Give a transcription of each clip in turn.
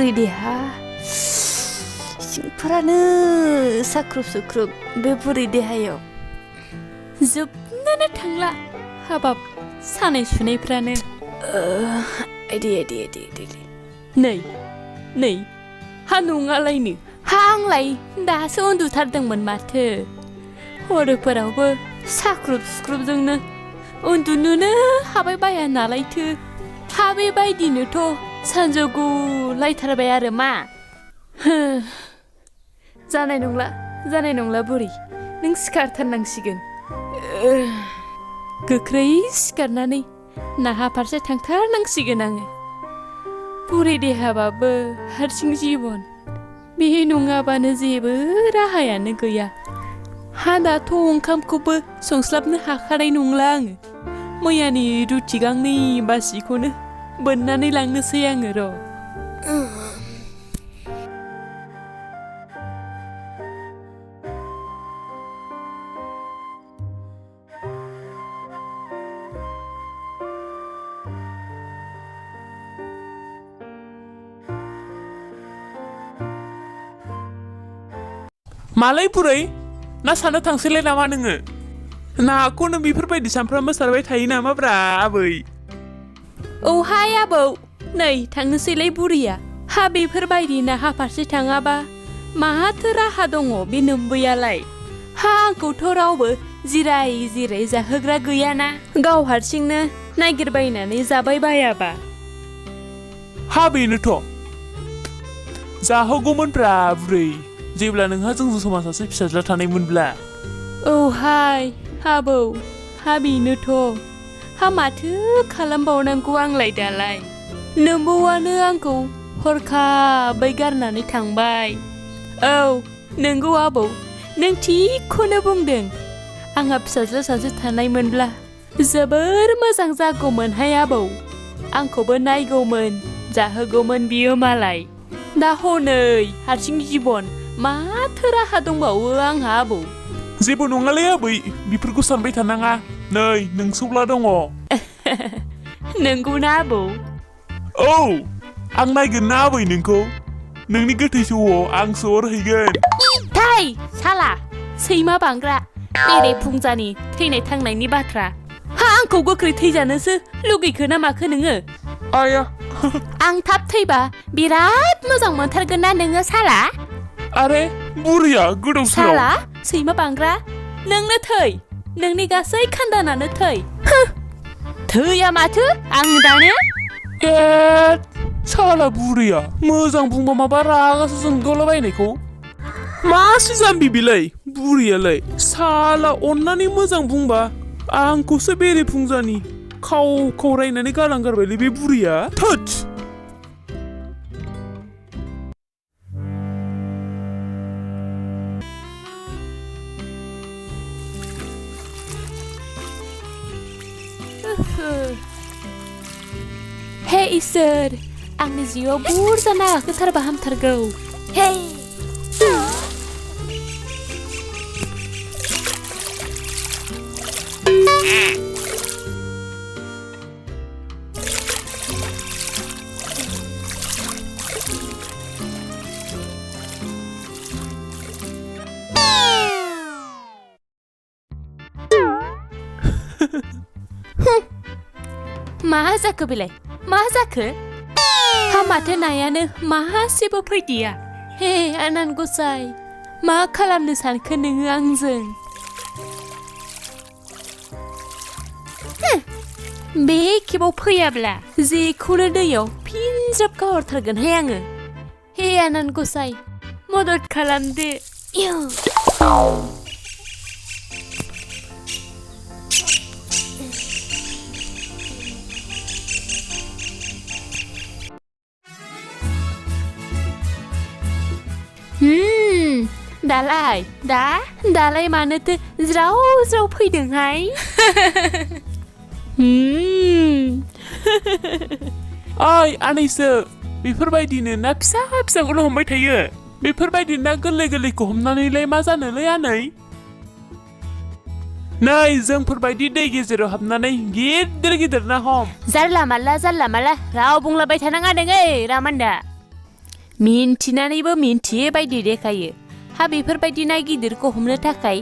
बुरि देहा सिंफोरानो साख्रुब सुख्रुब बे बुरि देहायाव जोबनोनो थांला हाबाब सानाय सुनायफ्रानो नै हा नङालायनो हा आंलाय दासो उन्दुथारदोंमोन माथो हरफोरावबो साख्रुब सुख्रुबजोंनो उन्दुनोनो हाबाय बाया नालायथो हाबे बायदिनोथ' सानजौगुलायथारबाय आरो मा जानाय नंला बुरि नों सिखारथारनांसिगोन गोख्रै सिखारनानै नाहा फारसे थांथारनांसिगोन आङो बुरि देहाबाबो हारसिं जिबन बे नङाबानो जेबो राहायानो गैया हा दाथ' ओंखामखौबो संस्लाबनो हाखानाय नंला आङो मैयानि रुथि गांनै बासिखौनो बोननानै लांनोसै आङो र' मालाय बुरै ना सानो थांसैलाय नामा नोङो नाखौनो बेफोरबायदि सानफ्रामबो सारबाय थायो नामाब्रा आबै औहाय आबौ नै थांनोसैलाय बुरिया हा बेफोरबायदि नाहा फारसे थाङाबा माथो राहा दङ बे नोम्बैयालाय हा आंखौथ' रावबो जिराय जाहोग्रा गैयाना गाव हारसिंनो नागिरबायनानै जाबाय बायाबा हा बेनोथ' जाहोगौमोनब्रा बुरै जेब्ला नोंहा जोंजों समान सासे फिसाज्ला थानायमोनब्ला औहाय आबौ हा बेनोथ' हा माथो खालामबावनांगौ आंलाय दालाय नोम्बौआनो आंखौ हरखाबै गारनानै थांबाय औ नोंगौ आबौ नों थिगखौनो बुंदों आंहा फिसाज्ला सासे थानायमोनब्ला जोबोर मोजां जागौमोनहाय आबौ आंखौबो नायगौमोन जाहोगौमोन बियो मालाय दा हनै हारसिं जिबन माथो राहा दंबावो आंहा आबौ जेबो नङालै आबै बेफोरखौ सानबाय थानाङा नै नोंसौला दङ नंगौना आबौ औ आं नायगोन ना आबै नोंखौ नोंनि गोथै सह'आव आं सहरहैगोन थै साला सैमा बांग्रा बेरे फुंजानि थैनाय थांनायनि बाथ्रा हा आंखौ गोख्रै थैजानोसो लुगैखो ना माखो नोङो आया आं थाब थैबा बिराद मोजां मोनथारगोन ना नोङो साला आरे बुरिया गोदाव सोराव साला सैमा बांग्रा नोंनो थै नोंनि गासै खान्दानानो थै थैया माथो आं दानो साला बुरिया मोजां बुंबा माबा रागासो जोंगावलाबायनायखौ मासि जाम्बि बिलाय बुरियालाय साला अननानै मोजां बुंबा आंखौसो बेरे फुंजानि खाव रायनानै गालांगारबायलै बे बुरिया थोद हे इसोर आंनि जिउआव बुरजा ना गाखोथारबा हामथारगौ हे मा जाखो बेलाय मा जाखो हा माथो नायानो मासेबो फैदिया हे आनान गसाइ मा खालामनो सानखो नोङो आंजों बे खेबाव फैयाब्ला जेखौनो दैयाव फिनज्राब गाहरथारगोनहाय आङो हे आनान गसाइ मदद खालामदो दालाय मानोथो ज्राव फैदोंहाय ओइ आनैसो बेफोरबायदिनो ना फिसा फिसाखौनो हमबाय थायो बेफोरबायदि ना गोरलै गोरलैखौ हमनानैलाय मा जानोलै आनै नै जोंफोरबायदि दै गेजेराव हाबनानै गिदिर ना हम जारला माला राव बुंलाबाय थानाङा नोङो रामान्दा मिन्थिनानैबो मिन्थियै बायदि देखायो हा बेफोरबायदि ना गिदिरखौ हमनो थाखाय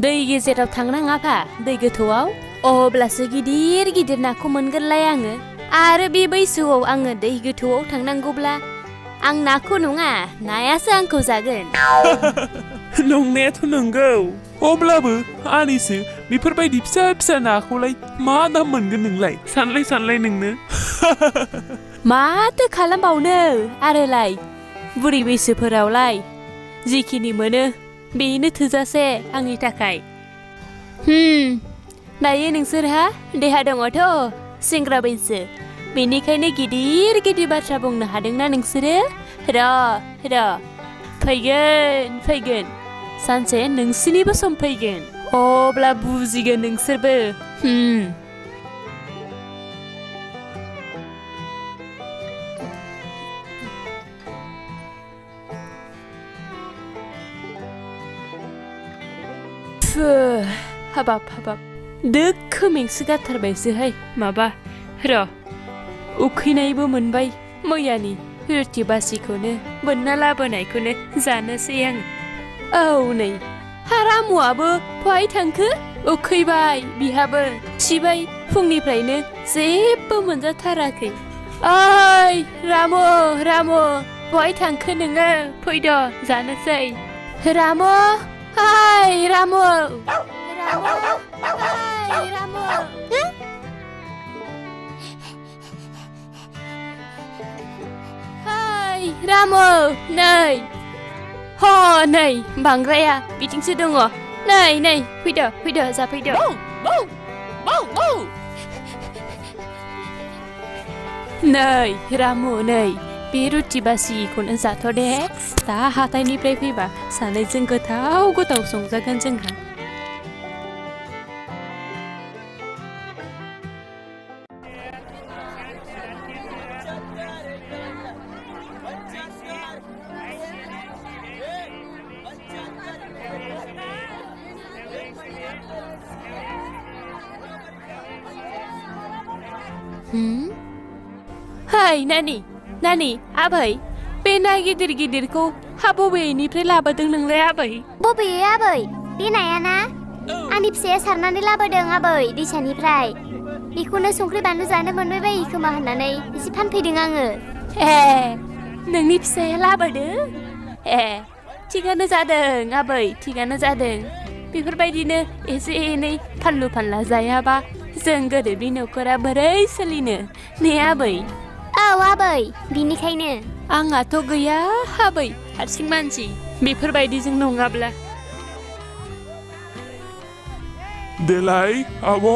दै गेजेराव थांनाङाफा दै गोथौआव अब्लासो गिदिर गिदिर नाखौ मोनगोनलाय आङो आरो बे बैसोआव आङो दै गोथौआव थांनांगौब्ला आं नाखौ नङा नायासो आंखौ जागोन नंनायाथ' नंगौ अब्लाबो आनैसो बेफोरबायदि फिसा फिसा नाखौलाय मा दाम मोनगोन नोंलाय सानलाय नोंनो माथो खालामबावनो आरोलाय बुरि बैसोफोरावलाय जिखिनि मोनो बेनो थोजासे आंनि थाखाय दायो नोंसोरहा देहा दङथ' सेंग्रा बैसो बेनिखायनो गिदिर गिदिर बाथ्रा बुंनो हादोंना नोंसोरो र' फैगोन सानसे नोंसिनिबो सम फैगोन अब्ला बुजिगोन नोंसोरबो हाबाब दोखो मेंसोगारथारबायसोहाय माबा र' उखैनायबो मोनबाय मैयानि रुटि बासिखौनो बोनना लाबोनायखौनो जानोसै आं औ नै रामुआबो बहाय थांखो उखैबाय बिहाबो सिबाय फुंनिफ्रायनो जेबो मोनजाथाराखै ओइ रामु बहाय थांखो नोङो फैद' जानोसै रामु हाय रामु रामु नै बांद्राया बिथिंसो दङ नै फैद' जाफैद' नै रामु नै बे रुटि बासिखौनो जाथ' दे दा हाथायनिफ्राय फैबा सानैजों गोथाव संजागोन जोंहा हाय नानि आबै बे ना गिदिरखौ हा बबेनिफ्राय लाबोदों नोंलाय आबै बबे आबै बे नाया ना आंनि फिसाया सारनानै लाबोदों आबै दैसानिफ्राय बेखौनो संख्रि बानलु जानो मोनबाय बायो खोमा होननानै एसे फानफैदों आङो नोंनि फिसाया लाबोदों थिगानो जादों आबै थिगानो जादों बेफोरबायदिनो एसे एनै फानलु फानला जायाबा जों गोरिबनि न'खरा बोरै सोलिनो ने आबै औ आबै बिनिखायनो आंहाथ' गैया आबै हारसिं मानसि बेफोरबायदिजों नङाब्ला देलाय आब'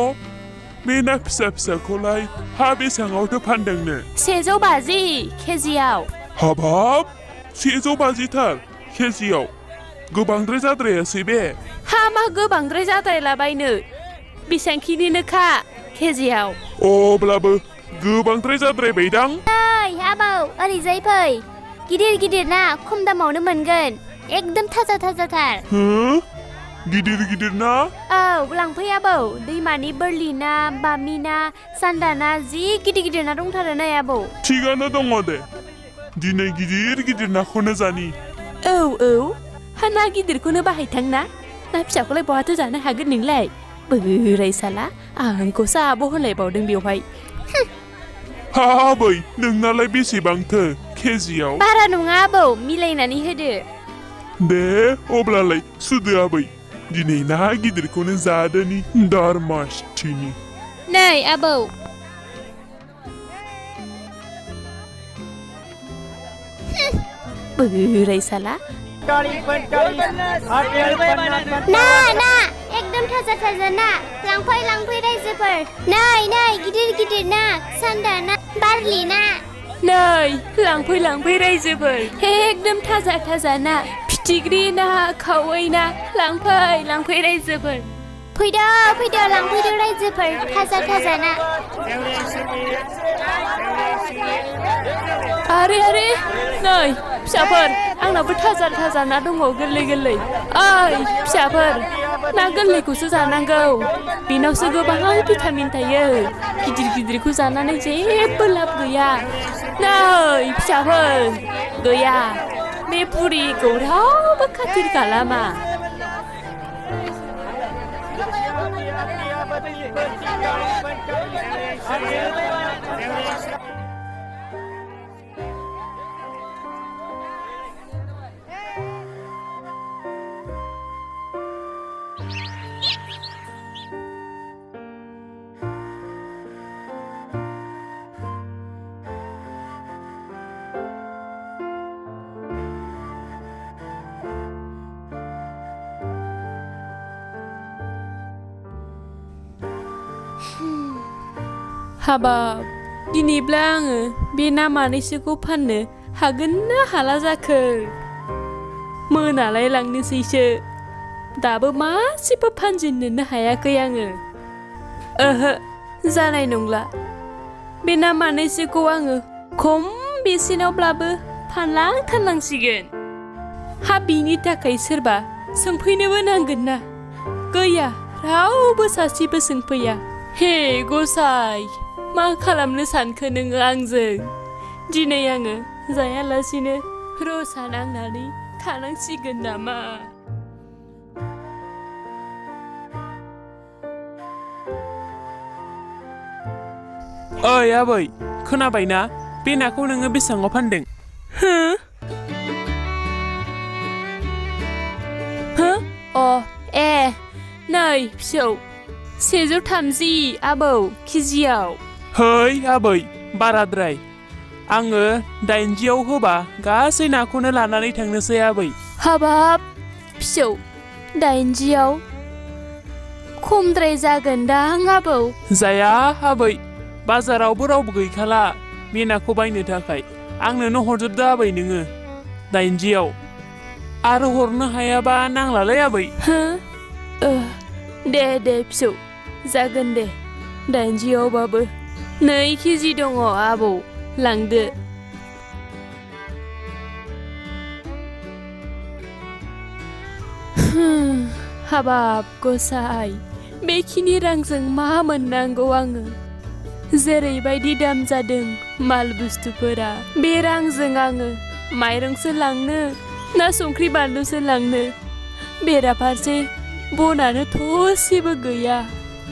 बे ना फिसाखौलाय हा बेसाङावथो फानदोंनो 150 केजियाव हाबाब 150थार केजियाव गोबांद्राय जाद्रायासै बे हा मा गोबांद्राय जाद्रायलाबायनो बेसांखिनिनोखा केजियाव अब्लाबो गोबांद्राय जाद्रायबायदां ओइ आबौ ओरैजाय फै गिदिर ना खम दामावनो मोनगोन एकदम थाजाथार गिदिर ना औ लांफै आबौ दैमानि बोरलि ना बामि ना सान्दा ना जि गिदिर ना दंथारो नै आबौ थिगानो दङ दे दिनै गिदिर नाखौनो जानि औ हा ना गिदिरखौनो बाहायथां ना फिसाखौलाय बहाथो जानो हागोन नोंलाय बोराय साला आंखौसो आब' होनलायबावदों बेवहाय आबै नोंनालाय बेसेबांथो केजियाव बारा नङा आबौ मिलायनानै होदो दे अब्लालाय सुदो आबै दिनै ना गिदिरखौनो जादोनि दारमासथिनि नै आबौ बोराय साला ना एकदम थाजा ना लांफै रायजोफोर नै गिदिर ना सान्दा ना बारलि ना नै लांफै रायजोफोर एकदम थाजा ना फिथिख्रि ना खावै ना लांफै रायजोफोर फैदो लांफैदो रायजोफोर थाजा ना आरे नै फिसाफोर आंनावबो थाजा ना दङ गोरलै ओइ फिसाफोर ना गोरलैखौसो जानांगौ बेनावसो गोबां भिटामिन थायो गिदिरखौ जानानै जेबो लाब गैया नै फिसाफोर गैया बे बुरिखौ रावबो खाथिर खालामा हाबाब दिनैब्ला आङो बे ना मानैसोखौ फाननो हागोन ना हाला जाखो मोनालाय लांनोसैसो दाबो मासेबो फानजेननोनो हायाखै आङो ओहो जानाय नंला बे ना मानैसोखौ आङो खम बेसेनावब्लाबो फानलांथारनांसिगोन हा बिनि थाखाय सोरबा सोंफैनोबो नांगोन ना गैया रावबो सासेबो सोंफैया हे गसाइ मा खालामनो सानखो नोङो आंजों दिनै आङो जायालासिनो रसा नांनानै थानांसिगोन नामा ओइ आबै खोनाबायना बे नाखौ नोङो बेसेबाङाव फानदों हो हो अ ए नै फिसौ 130 आबौ केजियाव है आबै बाराद्राय आङो 80 होबा गासै नाखौनो लानानै थांनोसै आबै हाबाब फिसौ 80 खमद्राय जागोनदां आबौ जाया आबै बाजारावबो रावबो गैखाला बे नाखौ बायनो थाखाय आंनोनो हरजोबदो आबै नोङो 80 आरो हरनो हायाबा नांलालै आबै हो दे फिसौ जागोन दे 80 2 केजि दङ आबौ लांदो हाबाब गसाइ बेखिनि रांजों मा मोननांगौ आङो जेरैबायदि दाम जादों माल बुस्थुफोरा बे रांजों आङो माइरंसो लांनो ना संख्रि बानलुसो लांनो बेराफारसे बनानो थसेबो गैया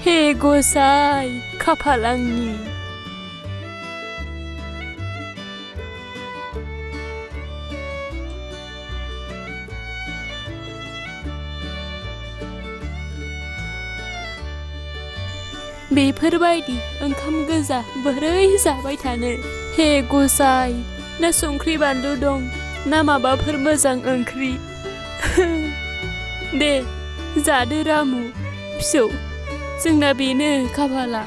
हे गसाइ खाफाल आंनि बेफोरबायदि ओंखाम गोजा बोरै जाबाय थानो हे गसाइ ना संख्रि बानलु दं ना माबाफोर मोजां ओंख्रि दे जादो रामु फिसौ जोंना बेनो खाफाला